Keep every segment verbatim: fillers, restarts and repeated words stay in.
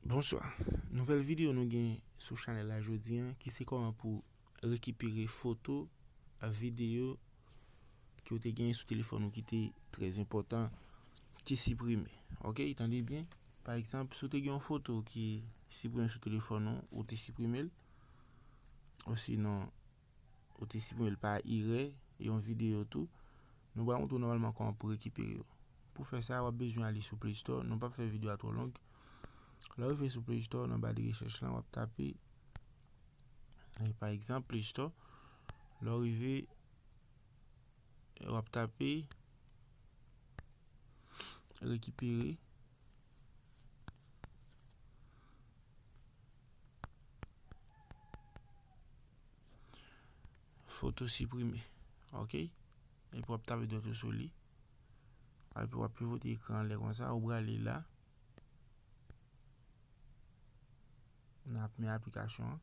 Bonswa. Nouvèl videyo nou gen sou chanèl la jodi a, ki se kòman pou rekipere foto ak videyo ke w te genyen sou telefòn ou ki te trè enpòtan, ki siprime. Ok, tande byen. Pa egzanp, si w te gen yon foto ki siprime sou telefòn ou, ou te siprime l, osinon, ou te siprime l pa erè, e yon videyo tou, nou pral montre w nòmalman kòman pou rekipere yo. Pou fè sa, w ap bezwen ale sou Play Store. Nou p ap fè videyo a twò long. Lè w rive sou Play Store, nan ba de rechèch lan, w ap tape, e, pa egzanp, Play Store. Lè w rive, w ap tape rekipere foto siprime. Ok? Epi w ap tape dwèt ou sou li. Epi w ap pivote ekran anlè konsa, ou prale la. N ap men aplikasyon an.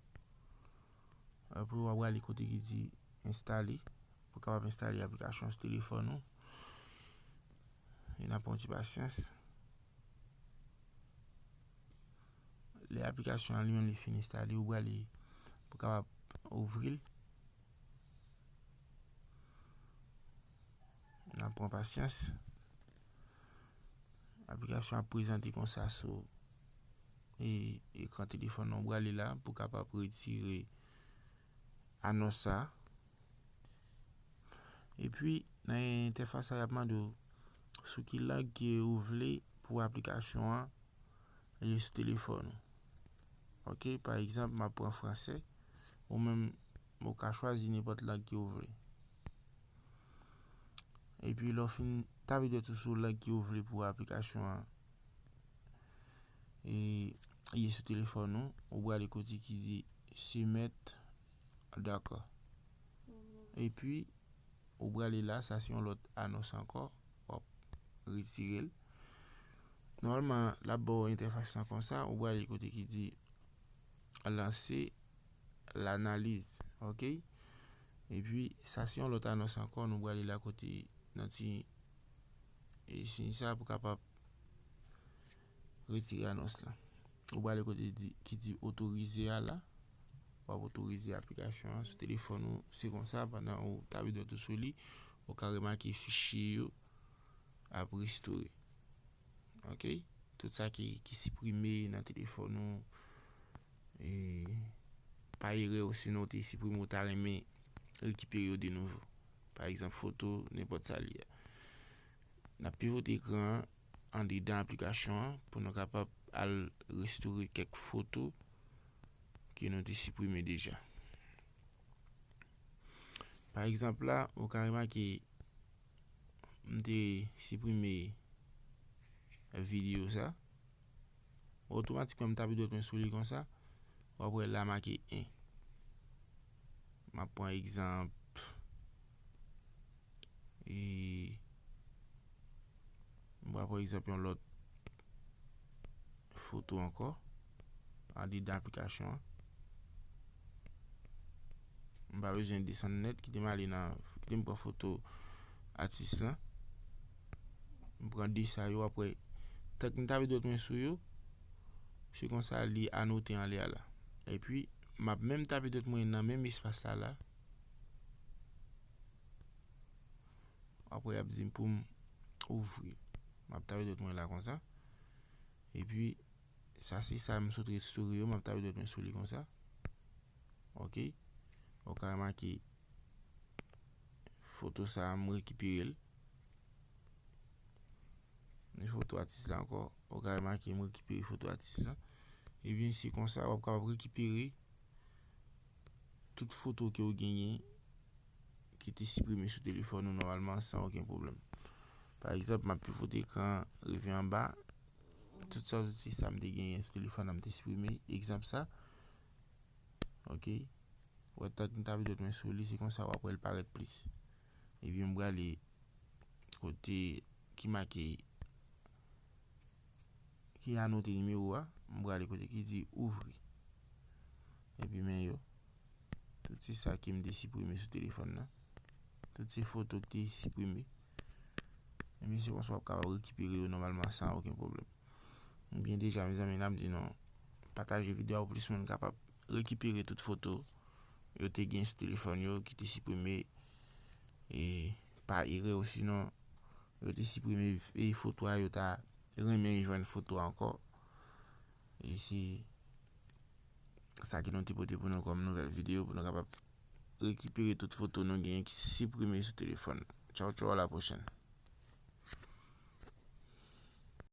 Epi w ap prale kote ki di enstale. Pou w kapab enstale aplikasyon sou telefòn ou. E n ap pran yon ti pasyans. Lè aplikasyon an li menm li fin enstale, ou prale pou w kapab ouvri l. N ap pran pasyans. Aplikasyon ap prezante konsa sou, e, ekran telefòn nan. Ou prale la pou w kapab retire anons sa. Epi, nan entèfas sa, y ap mande w sou ki lang ke ou vle pou aplikasyon an li sou telefòn ou. Ok, pa egzanp, m ap pran fransè. Ou menm, ou ka chwazi nenpòt lang ke ou vle. Epi, lè w fin tape dwèt ou sou lang ke ou vle pou aplikasyon an, e, ye sou telefòn ou, ou prale kote ki di se mèt dakò. Epi, ou prale la, sa se yon lòt anons ankò, w ap retire l. Nòmalman, l ap ba w entèfas lan konsa, ou prale kote ki di lanse lanaliz, ok? Epi, sa se yon lòt anons ankò, nou prale la kote nan ti, e, siy sa pou kapab retire anons lan. Ou prale kote di, ki di otorize a la. W ap otorize aplikasyon an sou telefòn ou. Se konsa, pandan ou tape dwèt ou sou li, ou ka remake fichye yo ap restore. Ok? Tout sa ki, ki siprime nan telefòn ou, e, pa erè, osinon ou te siprime, ou ta renmen rekipere yo de nouvo. Pa egzanp, foto, nenpòt sa li ye. N ap pivote ekran an andedan aplikasyon an pou nou kapab al restore kèk foto ke nou te siprime deja. Pa egzanp la, ou ka remake m te siprime videyo sa. Otomatikman, m tape dwèt mwen sou li konsa. W ap wè la make en. M ap pran egzanp. E m pral pran egzanp yon lòt foto ankò andedan aplikasyon an. M pa bezwen desann nèt, kite m ale nan, kite m pran foto atis lan. M pran de sa yo, apre, tank m tape dwèt mwen sou yo, se konsa li anote anlè a la. Epi, m ap menm tape dwèt mwen nan menm espas la la. Apre, y ap di m pou m ouvri. M ap tape dwèt mwen la konsa. Epi, sa se sa m sot restore yo, m ap tape dwèt mwen sou li konsa. Ok. Ou ka remake foto sa a, m rekipere l. E foto atis la ankò, ou ka remake m rekipere foto atis la. Ebyen, se konsa w ap kapab rekipere tout foto ke w genyen ki te siprime sou telefòn ou nòmalman san okenn pwoblèm. Pa egzanp, m ap pivote ekran, rive anba, tout sa, tout se sa m te genyen sou telefòn nan m te siprime. Egzanp sa. Ok. Ou wè, tank m tape dwèt mwen sou li, se konsa w ap wè l parèt plis. Epi m prale kote ki make, ki anote nimewo a, m prale kote ki di ouvri. Epi men yo. Tout se sa ke m te siprime sou telefòn nan. Tout se foto ki te siprime. Ebyen, se konsa w ap kapab rekipere yo nòmalman san okenn pwoblèm. Ebyen, deja, mezanmi, n ap di nou pataje videyo a pou plis moun kapab rekipere tout foto yo te gen sou telefòn yo ki te siprime e, pa erè, osinon yo te siprime e, foto a, yo ta renmen jwenn foto a ankò. E se sa ke nou te pote pou nou kòm nouvèl videyo, pou nou kapab rekipere tout foto nou genyen ki siprime sou telefòn. Tchaw, tchaw, a la pwochèn.